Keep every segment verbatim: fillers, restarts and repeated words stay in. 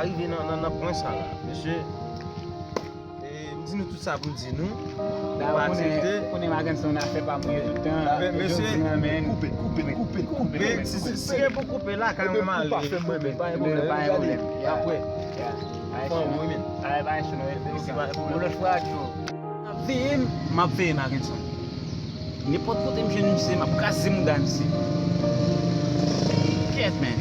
pa rive nan, nan, nan pwen sa la. Mesye, e, m di nou tout sa pou m di nou. Nou pa aksepte. Konnen Mackenson afè pa mwen tout tan. Men, mesye, koupe, koupe, koupe, koupe. Si, si, si gen pou koupe la, kay mwen m ale. Pa fè mwen menm, pa gen pwoblèm. Apre. Fò mwen menm. Yon lòt fwa, Joe. M ap veye m, m ap veye Mackenson. Nenpòt kote m jwenn misye, m ap kraze mouda misye. Kèt, men.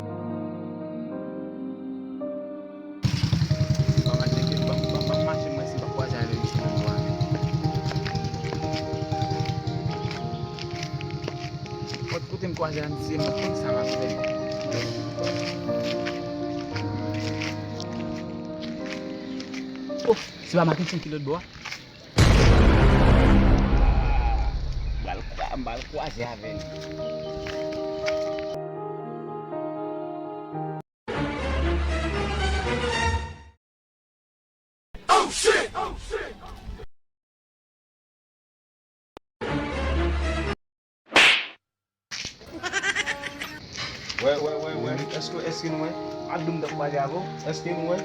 Ban m al tcheke, ban m, ban m, ban m mache, m wè si m pa kwaze avè misye nan bò a. Nenpòt kote m kwaze a misye, m ap konn sa m ap fè. Oh, se pa Mackenson ki lòt bò a? M pral kwa-, m pral kwaze avè l. Wè, wè, wè, wè. Èske, èske nou wè? Ak doum t ap pale avè w. Èske nou wè?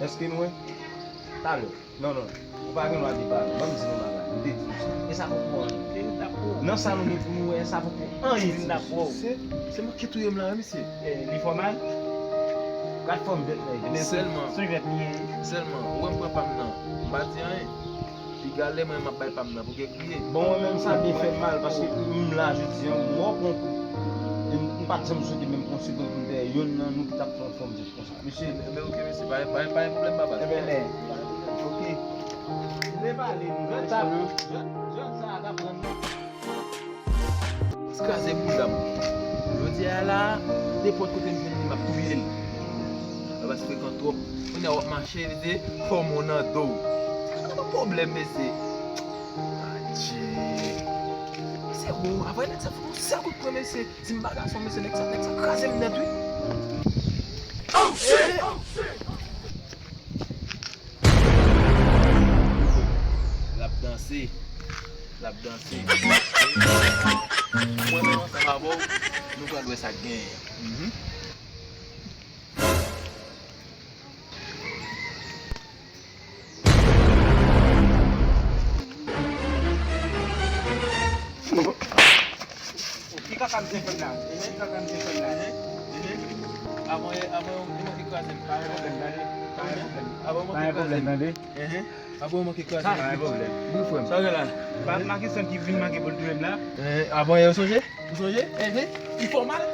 Èske nou wè? Talè. Non, non. Ou pa gen dwa di pa. Ban m di nou bagay. M te di nou sa. E sa poko anyen. Nan sa nou gen pou nou wè, sa poko anyen. Se, se manke touye m la, wi, mesye. E, li fè w mal? Gad fòm vèt la ye. Sèlman. Se vèt li ye. Sèlman, ou wè m pran pa m nan. M pa di anyen. Piga lè mwen m ap bay pa m nan pou gen kriye. Bon, mwen menm sa byen fè m mal paske m la jodi a, m wè w pran kou. E m, m pa t janm swete menm pran segonn pou m dèyè yonn nan nou ki t ap fè yon fòm vèt konsa. Mesye, men ok, mesye, pa, pa, pa gen pwoblèm, papa. Ebyen, men, ok. Vle pale, nou, jèn sa, jèn, jèn sa a t ap rann nou. Kraze bouda m. Jodi a la, nenpòt kote m jwenn li, m ap touye l. Rapas frekan twòp. Kounye a w ap mache, li di, fòm ou nan do w. Se pa pwoblèm, mesye. Adje. Se ou, apre nèg sa fout yon sèl kout pwen, mesye. Si m pa gason, mesye, nèg sa, nèg sa kraze m nèt, wi. Oh, shit! L ap danse. L ap danse. Mwen menm ansanm avè w, nou pral wè sa k genyen. Mhm. Ki kaka m te fè la? Ki kaka m te fè la? Avan, avan, ou manke kraze m. Pa gen pwoblèm, tande. Pa gen pwoblèm. Avan, ou manke kraze m. Avan, ou manke kraze m. Pa gen pwoblèm. Wi, frè m. Sa w gen la? Pa Mackenson ki vin manke pou l touye m la? Avan, ou sonje? Ou sonje? Li fè w mal?